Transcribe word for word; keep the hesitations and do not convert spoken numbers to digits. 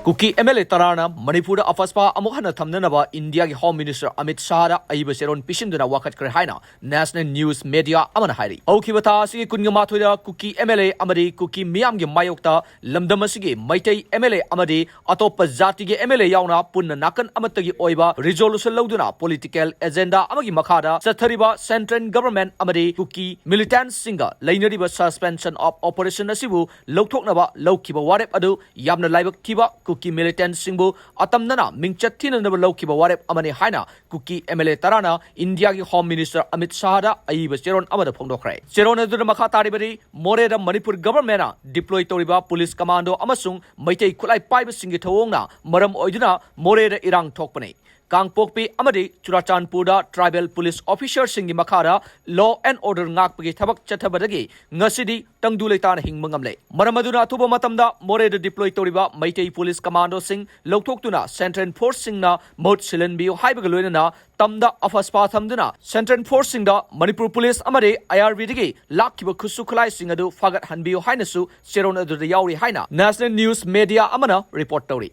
Kuki M L A ꯇꯔꯥꯅ ꯃꯅꯤꯄꯨꯔꯗ ꯑꯐꯁꯄꯥ ꯑꯃꯨꯛ ꯍꯟꯅ ꯊꯝꯅꯅꯕ ꯏꯟꯗꯤꯌꯥꯒꯤ ꯍꯣꯝ ꯃꯤꯅꯤꯁꯇꯔ ꯑꯃꯤꯠ ꯁꯥꯍꯗ ꯑꯏꯕ ꯆꯦꯔꯣꯟ ꯄꯤꯁꯤꯟꯗꯨꯅ ꯋꯥꯀꯠꯈ꯭ꯔꯦ ꯍꯥꯏꯅ ꯅꯦꯁꯅꯦꯜ ꯅ꯭ꯌꯨꯁ ꯃꯦꯗꯤꯌꯥ ꯑꯃꯅ ꯍꯥꯏꯔꯤ꯫ ꯍꯧꯈꯤꯕ ꯊꯥ ꯑꯁꯤꯒꯤ ꯀꯨꯟꯒ ꯃꯥꯊꯣꯏꯗ ꯀꯨꯀꯤ ꯑꯦꯝ ꯑꯦꯜ ꯑꯦ ꯑꯃꯗꯤ ꯀꯨꯀꯤ ꯃꯤꯌꯥꯝꯒꯤ ꯃꯥꯌꯣꯛꯇ ꯂꯝꯗꯝ ꯑꯁꯤꯒꯤ ꯃꯩꯇꯩ ꯑꯦꯝ ꯑꯦꯜ ꯑꯦ ꯑꯃꯗꯤ ꯑꯇꯣꯞꯄ ꯖꯥꯇꯤꯒꯤ ꯑꯦꯝ ꯑꯦꯜ ꯑꯦ ꯌꯥꯎꯅ ꯄꯨꯟꯅ ꯅꯥꯀꯟ ꯑꯃꯠꯇꯒꯤ ꯑꯣꯏꯕ ꯔꯤꯖꯣꯂꯨꯁꯟ ꯂꯧꯗꯨꯅ ꯄꯣꯂꯤꯇꯤꯀꯦꯜ ꯑꯦꯖꯦꯟꯗꯥ ꯑꯃꯒꯤ ꯃꯈꯥꯗ ꯆꯠꯊꯔꯤꯕ ꯁꯦꯟꯇ꯭ꯔꯦꯜ ꯒꯚꯔꯟꯃꯦꯟꯠ ꯑꯃꯗꯤ ꯀꯨꯀꯤ ꯃꯤꯂꯤꯇꯦꯟꯠꯁꯤꯡꯒ ꯂꯩꯅꯔꯤꯕ ꯁꯁꯄꯦꯟꯁꯟ ꯑꯣꯐ ꯑꯣꯄꯔꯦꯁꯟ ꯑꯁꯤꯕꯨ ꯂꯧꯊꯣꯛꯅꯕ ꯂꯧꯈꯤꯕ ꯋꯥꯔꯦꯞ ꯑꯗꯨ ꯌꯥꯝꯅ ꯂꯥꯏꯕꯛ ꯊꯤꯕ ꯀꯨꯀꯤ ꯃꯤꯂꯤꯇꯦꯟꯠꯁꯤꯡꯕꯨ ꯑꯇꯝꯅꯅ ꯃꯤꯡꯆꯠ ꯊꯤꯅꯅꯕ ꯂꯧꯈꯤꯕ ꯋꯥꯔꯦꯞ ꯑꯃꯅꯤ ꯍꯥꯏꯅ ꯀꯨꯀꯤ ꯑꯦꯝ ꯑꯦꯜ ꯑꯦ ꯇꯔꯥꯅ ꯏꯟꯗꯤꯌꯥꯒꯤ ꯍꯣꯝ ꯃꯤꯅꯤꯁꯇꯔ ꯑꯃꯤꯠ ꯁꯥꯍꯗ ꯑꯏꯕ ꯆꯦꯔꯣꯟ ꯑꯃꯗ ꯐꯣꯡꯗꯣꯛꯈ꯭ꯔꯦ꯫ ꯆꯦꯔꯣꯟ ꯑꯗꯨꯗ ꯃꯈꯥ ꯇꯥꯔꯤꯕꯗꯤ, ꯃꯣꯔꯦꯗ ꯃꯅꯤꯄꯨꯔ ꯒꯚꯔꯟꯃꯦꯟꯠꯅ ꯗꯤꯄ꯭ꯂꯣꯏ ꯇꯧꯔꯤꯕ ꯄꯨꯂꯤꯁ ꯀꯃꯥꯟꯗꯣ ꯑꯃꯁꯨꯡ ꯃꯩꯇꯩ ꯈꯨꯠꯂꯥꯏ ꯄꯥꯏꯕꯁꯤꯡꯒꯤ ꯊꯧꯑꯣꯡꯅ ꯃꯔꯝ ꯑꯣꯏꯗꯨꯅ ꯃꯣꯔꯦꯗ ꯏꯔꯥꯡ ꯊꯣꯛꯄꯅꯤ꯫ ꯀꯥꯡꯄꯣꯛꯄꯤ ꯑꯃꯗꯤ ꯆꯨꯔꯥꯆꯥꯟꯄꯨꯔꯗ ꯇ꯭ꯔꯥꯏꯕꯦꯜ ꯄꯨꯂꯤꯁ ꯑꯣꯐꯤꯁꯔꯁꯤꯡꯒꯤ ꯃꯈꯥꯗ ꯂꯣ ꯑꯦꯟ ꯑꯣꯔꯗꯔ ꯉꯥꯛꯄꯒꯤ ꯊꯕꯛ ꯆꯠꯊꯕꯗꯒꯤ ꯉꯁꯤꯗꯤ ꯇꯪꯗꯨ ꯂꯩꯇꯥꯅ ꯍꯤꯡꯕ ꯉꯝꯂꯦ꯫ ꯃꯔꯝ ꯑꯗꯨꯅ ꯑꯊꯨꯕ ꯃꯇꯝꯗ ꯃꯣꯔꯦꯗ ꯗꯤꯄ꯭ꯂꯣꯏ ꯇꯧꯔꯤꯕ ꯃꯩꯇꯩ ꯄꯨꯂꯤꯁ ꯀꯃꯥꯟꯗꯣꯁꯤꯡ ꯂꯧꯊꯣꯛꯇꯨꯅ ꯁꯦꯟꯇ꯭ꯔꯦꯜ ꯐꯣꯔꯁꯁꯤꯡꯅ ꯃꯍꯨꯠ ꯁꯤꯜꯍꯟꯕꯤꯌꯨ ꯍꯥꯏꯕꯒ ꯂꯣꯏꯅꯅ ꯇꯝꯗ ꯑꯐꯁꯄꯥ ꯊꯝꯗꯨꯅ ꯁꯦꯟꯇ꯭ꯔꯦꯜ ꯐꯣꯔꯁꯁꯤꯡꯗ ꯃꯅꯤꯄꯨꯔ ꯄꯨꯂꯤꯁ ꯑꯃꯗꯤ ꯑꯥꯏ ꯑꯥꯔ ꯕꯤꯗꯒꯤ ꯂꯥꯛꯈꯤꯕ ꯈꯨꯠꯁꯨ ꯈꯨꯠꯂꯥꯏꯁꯤꯡ ꯑꯗꯨ ꯐꯥꯒꯠꯍꯟꯕꯤꯌꯨ ꯍꯥꯏꯅꯁꯨ ꯆꯦꯔꯣꯟ ꯑꯗꯨꯗ ꯌꯥꯎꯔꯤ ꯍꯥꯏꯅ ꯅꯦꯁꯅꯦꯜ ꯅ꯭ꯌꯨꯁ ꯃꯦꯗꯤꯌꯥ ꯑꯃꯅ ꯔꯤꯄꯣꯔꯠ ꯇꯧꯔꯤ꯫